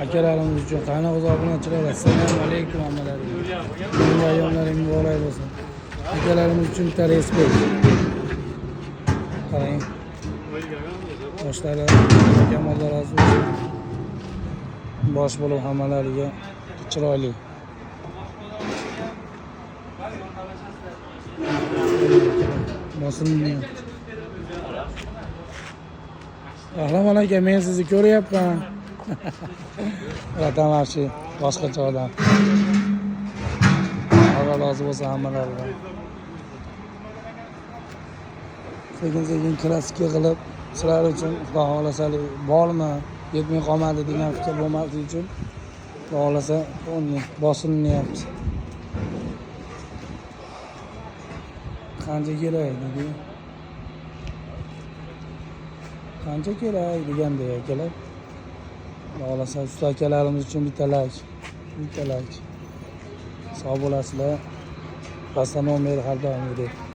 Akalarimiz uchun qani obunachilar, assalomu alaykum hammalaringga. Yangi ayyomlaring muborak bo'lsin. Akalarimiz uchun bitta respekt. Qarang. Boshlari akam, Alloh rozi bo'lsin. Bosh bo'lib hammalariga chiroyli. Bosilmayapti. Rahmat aka, men sizni ko'ryapman. Vatan вообще boshqacha odam. Alloh rozi bo'lsin hammalaridan. Sekin sekin klassika qilib sizlar uchun, xudo xohlasa, bormi, yetmay qolmadi degan fikr bo'lmasligi uchun, xudo xohlasa, bosilyapti. Qancha kerak dedi. Qancha kerak deganday akalar. Xudo xohlasa, usta akalarimiz uchun bitta layk, bitta layk. Sog' bo'lasizlar. Pastda nomer har doimgidek.